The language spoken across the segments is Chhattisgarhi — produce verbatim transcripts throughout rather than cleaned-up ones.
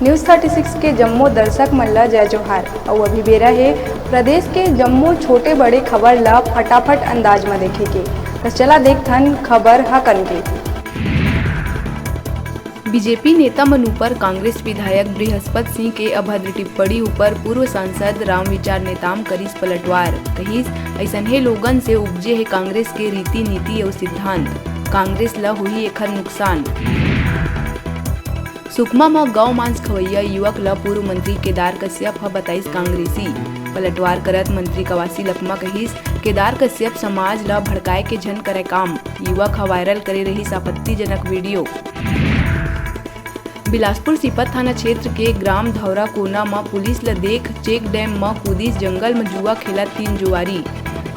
News thirty six के जम्मो दर्शक मन ल जय जोहार। अउ अभी बेरा हे प्रदेश के जम्मो छोटे बड़े खबर ल फटाफट अंदाज म देखे के। त चला देखथन खबर हकन के। बीजेपी नेता मन ऊपर कांग्रेस विधायक बृहस्पत सिंह के अभद्र टिप्पणी ऊपर पूर्व सांसद रामविचार नेताम करिस पलटवार, कहिस, "अइसनहे लोगन से उपजे हे कांग्रेस के रीति नीति अउ सिद्धांत। कांग्रेस ल होही एखर नुकसान।" सुकमा म गौ मांस खवइया युवक ल पूर्व मंत्री केदार कश्यप ह बताइस कांग्रेसी। पलटवार करत मंत्री कवासी लखमा कहिस, "केदार कश्यप समाज ल भड़काए के झन करय काम।" युवक ह वायरल करे रहिस आपत्तिजनक वीडियो। बिलासपुर सीपत थाना क्षेत्र के ग्राम धौरा कोना म पुलिस ल देख चेक डैम म कूदिस जंगल म जुआ खेलत तीन जुआरी।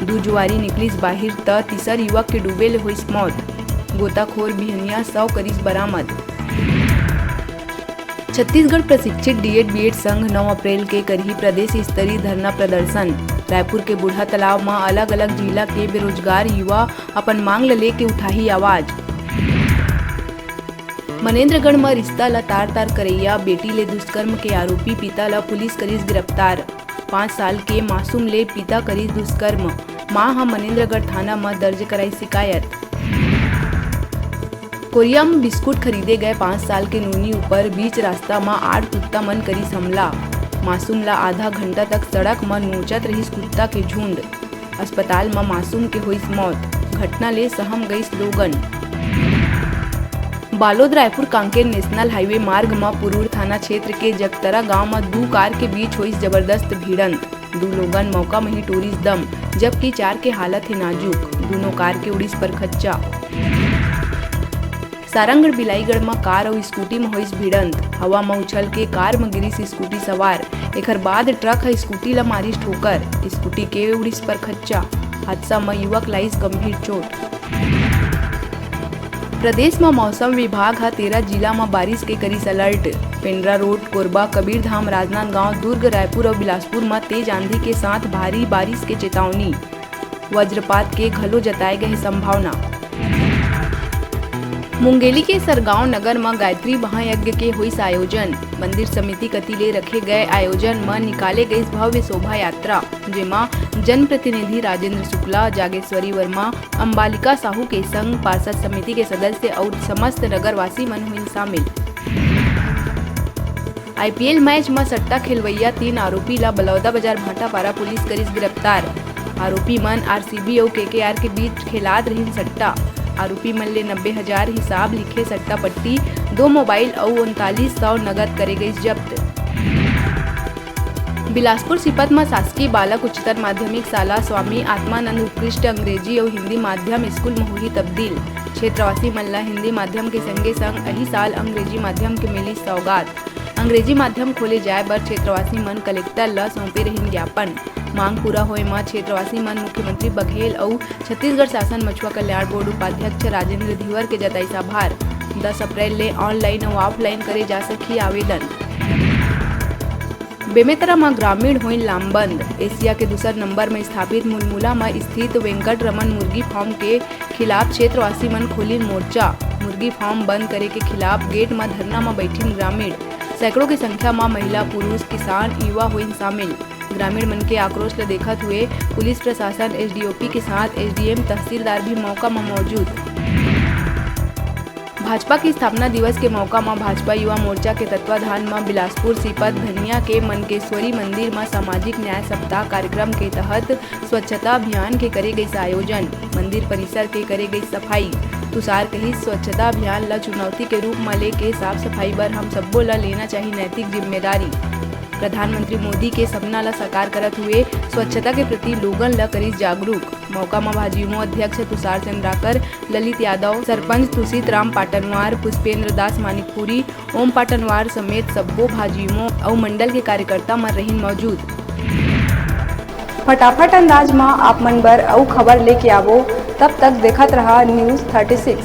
दू जुआरी निकलिस बाहिर त तीसर युवक के डूबे ले होइस मौत। गोताखोर बिहनिया सौ करिस बरामद। छत्तीसगढ़ प्रशिक्षित डीएड बीएड संघ नौ अप्रैल के करही प्रदेश स्तरीय धरना प्रदर्शन। रायपुर के बूढ़ा तालाब म अलग-अलग जिला के बेरोजगार युवा अपन मांग ल लेके उठाही आवाज। मनेन्द्रगढ़ म रिश्ता ल तार-तार करइया बेटी ले दुष्कर्म के आरोपी पिता ल पुलिस करिस गिरफ्तार। पाँच साल के मासूम ले पिता करिस दुष्कर्म, मां ह मनेन्द्रगढ़ थाना म दर्ज कराई शिकायत। कोरिया म बिस्कुट खरीदे गए पाँच साल के नोनी ऊपर बीच रास्ता म आठ कुत्ता मन करिस हमला। मासूम ला आधा घंटा तक सड़क म नोचत रहिस कुत्ता के झुंड। अस्पताल म मासूम के होइस मौत। घटना ले सहम गइस लोगन। बालोद रायपुर कांकेर नेशनल हाईवे मार्ग म पुरूर थाना क्षेत्र के जगतरा गांव म दू कार के बीच होइस जबरदस्त भिड़ंत। दू लोगन मौका म ही टूरिस दम, जबकि चार के हालत हे नाजुक। दूनों कार के उड़ीस परखच्चा। सारंगढ़ बिलाईगढ़ म कार अउ स्कूटी म होइस भिड़ंत। हवा म उछल के कार म गिरिस स्कूटी सवार। एखर बाद ट्रक ह स्कूटी ल मारिस ठोकर। स्कूटी के उड़ीस परखच्चा। हादसा म युवक लाइस गंभीर चोट। प्रदेश म मौसम विभाग ह तेरह जिला म बारिश के करिस अलर्ट। पेंड्रा रोड, कोरबा, कबीरधाम, राजनांदगांव, दुर्ग, रायपुर अउ बिलासपुर म तेज आंधी के साथ भारी बारिश के चेतावनी। वज्रपात के घलो जताए गए संभावना। मुंगेली के सरगांव नगर म गायत्री महायज्ञ के होइस आयोजन। मंदिर समिति कति ले रखे गए आयोजन म निकाले गइस भव्य शोभा यात्रा, जेमा जनप्रतिनिधि राजेंद्र शुक्ला, जागेश्वरी वर्मा, अंबालिका साहू के संग पार्षद समिति के सदस्य अउ समस्त नगरवासी मन होइन शामिल। आईपीएल मैच म सट्टा खेलवइया तीन आरोपी ला बलौदाबाजार भाटापारा पुलिस करिस गिरफ्तार। आरोपी मन आरसीबी अउ केकेआर के बीच खेलात रहिन सट्टा। आरोपी मन ले नब्बे हजार हिसाब लिखे सट्टा पट्टी, दो मोबाइल अउ उनतालीस सौ नगद करे गइस जब्त। बिलासपुर सीपत म शासकीय बालक उच्चतर माध्यमिक शाला स्वामी आत्मानंद उत्कृष्ट अंग्रेजी अउ हिंदी माध्यम स्कूल म होही तब्दील। क्षेत्रवासी मन ल हिंदी माध्यम के संगे संग अही साल अंग्रेजी माध्यम के मिलिस सौगात। अंग्रेजी माध्यम खोले जाय बर क्षेत्रवासी मन कलेक्टर ल सौंपे रहिन ज्ञापन। मांग पूरा होए म क्षेत्रवासी मन मुख्यमंत्री बघेल अउ छत्तीसगढ़ शासन मछुआ कल्याण बोर्ड उपाध्यक्ष राजेंद्र धीवर के जताइस आभार। दस अप्रैल ले ऑनलाइन अउ ऑफलाइन करे जा सकही आवेदन। बेमेतरा म ग्रामीण होइन लामबंद। एशिया के दूसर नंबर म स्थापित मुलमुला म स्थित वेंकट रमन मुर्गी फार्म के खिलाफ क्षेत्रवासी मन खोलिन मोर्चा। मुर्गी फार्म बंद करे के खिलाफ गेट म धरना म बैठिन ग्रामीण। सैकड़ों के संख्या म महिला, पुरुष, किसान, युवा होइन शामिल। ग्रामीण मन के आक्रोश ल देखत हुए पुलिस प्रशासन, एसडीओपी के साथ एसडीएम, तहसीलदार भी मौका म मौजूद। भाजपा के स्थापना दिवस के मौका म भाजपा युवा मोर्चा के तत्वाधान म बिलासपुर सीपत धनिया के मनकेश्वरी मंदिर म सामाजिक न्याय सप्ताह कार्यक्रम के तहत स्वच्छता अभियान के करे गइस आयोजन, मंदिर परिसर के करे गइस सफाई। तुषार कहिस, स्वच्छता अभियान ल चुनौती के रूप म लेके साफ सफाई बर हम सब्बो ल लेना चाही नैतिक जिम्मेदारी। प्रधानमंत्री मोदी के सपना ल साकार करत हुए स्वच्छता के प्रति लोगन ल करिस जागरूक। मौका म भाजयुमो अध्यक्ष तुषार चंद्राकर, ललित यादव, सरपंच तुषित राम पाटनवार, पुष्पेंद्र दास मानिकपुरी, ओम पाटनवार समेत सब्बो भाजयुमो अउ मंडल के कार्यकर्ता मन रहिन मौजूद। फटाफट अंदाज म आप मन बर अउ खबर लेके आवो, तब तक देखत रहा News thirty six।